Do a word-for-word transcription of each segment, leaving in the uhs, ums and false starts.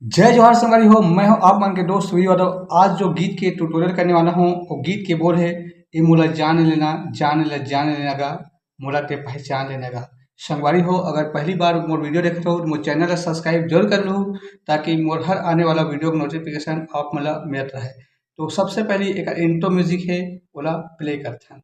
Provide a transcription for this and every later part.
जय जोहार संगवारी हो, मैं हूं आप मन के दोस्त वीर यादव। आज जो गीत के ट्यूटोरियल करने वाला हूं, वो गीत के बोल है, "ए मोला जान लेना, जान ले, जान लेना गा, मोला ते पहचान लेना गा।" संगवारी हो, अगर पहली बार मोर वीडियो देखत हो, तो मोर चैनल ला सब्सक्राइब जरूर कर लो, ताकि मोर हर आने वाला वीडियो के नोटिफिकेशन आप मन ला मिलत रहे। तो सबसे पहले एक इंट्रो म्यूजिक है, ओला प्ले करथन।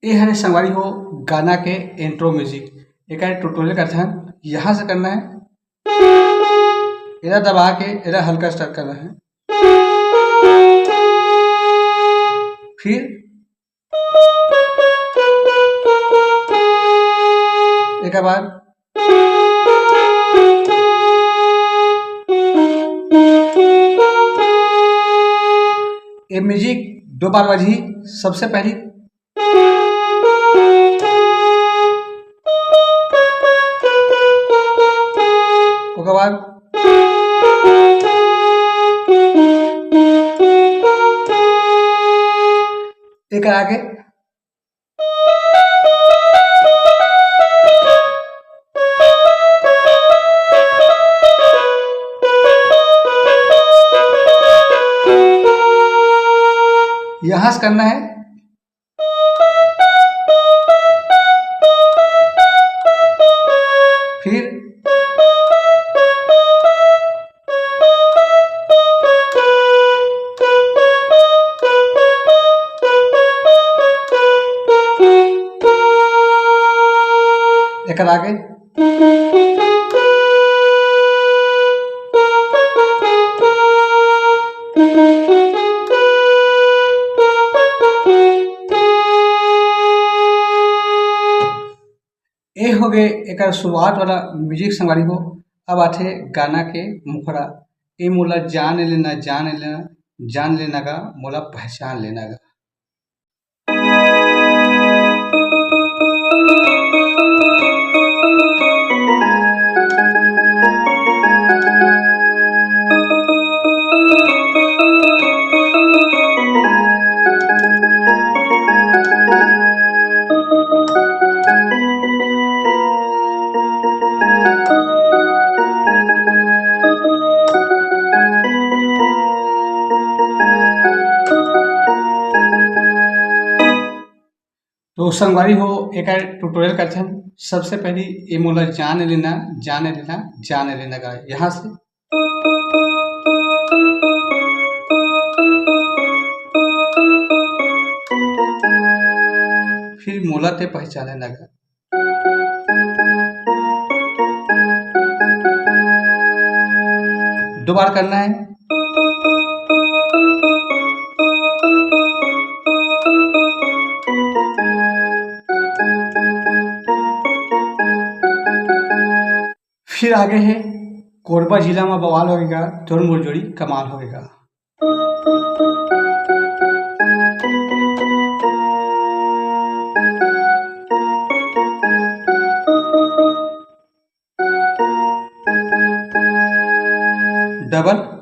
ये हरे संगवारी हो गाना के इंट्रो म्यूजिक। एकर ट्यूटोरियल करथन, यहाँ से करना है, एला दबा के एला हल्का स्टार्ट करना है, फिर एकर बाद ये म्यूजिक दो बार बजही। सबसे पहली ओकर बाद एकर आगे यहाँ से करना है, फिर एकर आगे। ए हो गए एकर शुरुआत वाला म्यूजिक संगवारी हो। अब आथे गाना के मुखड़ा, "ए मोला जान लेना, जान लेना, जान लेना गा, मोला पहचान लेना गा।" तो संगवारी हो, एकर ट्यूटोरियल करथन। सबसे पहली ए मोला जान लेना, जान लेना, जान लेना गा। यहाँ से फिर मोला ते पहचाने लगा। दो बार करना है। फिर आगे है, "कोरबा जिला में बवाल होएगा, तोर मोर जोड़ी कमाल होएगा।" डबल।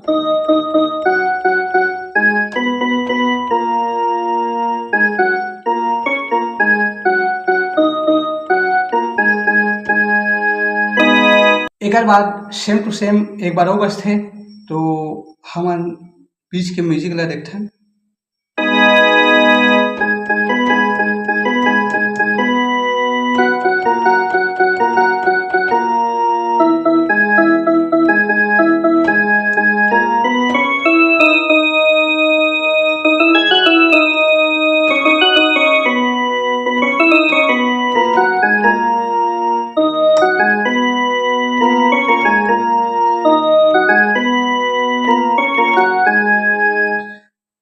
एकर बाद सेम टू सेम एक बार और बजथे, तो हमन बीच के म्यूजिक ला देखथन।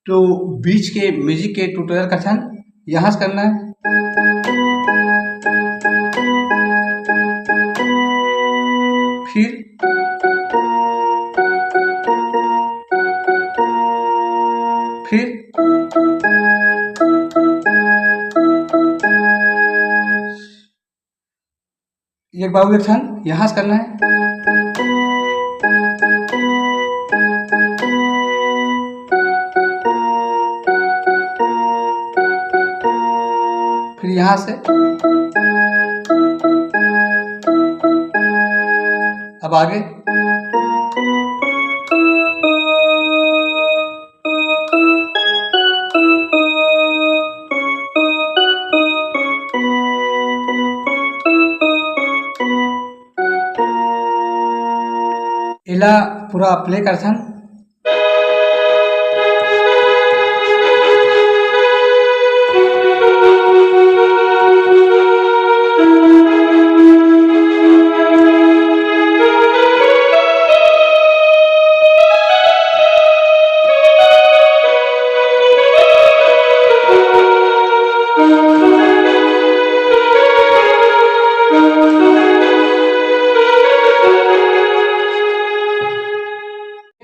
तो बीच के म्यूजिक के ट्यूटोरियल करथन, यहाँ से करना है। फिर, फिर एक बार देखथन, यहाँ से करना है। फिर यहाँ से अब आगे। एला पूरा प्ले करथन।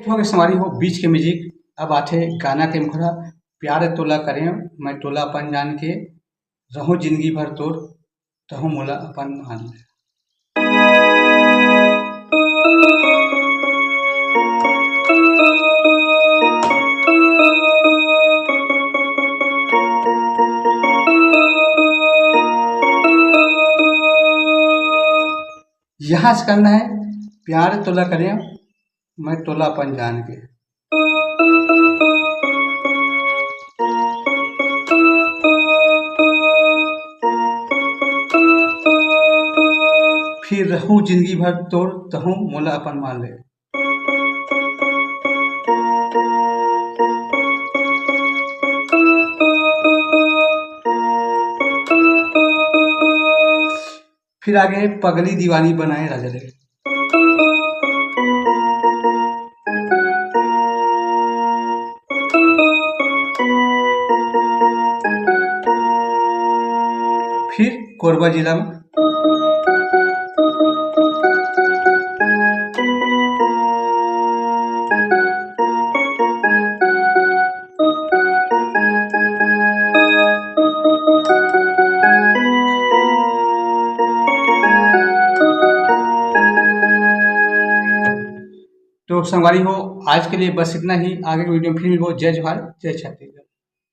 हो गए संगवारी हो बीच के म्यूजिक। अब आथे गाना के मुखड़ा, प्यार तोला करें मैं तोला अपन जान के, रहूं जिंदगी भर तोर, तहूं मोला अपन मान ले। यहाँ से करना है, प्यार तोला करें मैं तोला अपन जान के। फिर रहूं जिंदगी भर तोर, तहूं मोला अपन मान ले। फिर आगे पगली दीवानी बनाए राजा रे। फिर कोरबा जिला में। तो संगवारी हो, आज के लिए बस इतना ही। आगे के वीडियो में फिर मिलबो। जय जोहार, जय छत्तीसगढ़।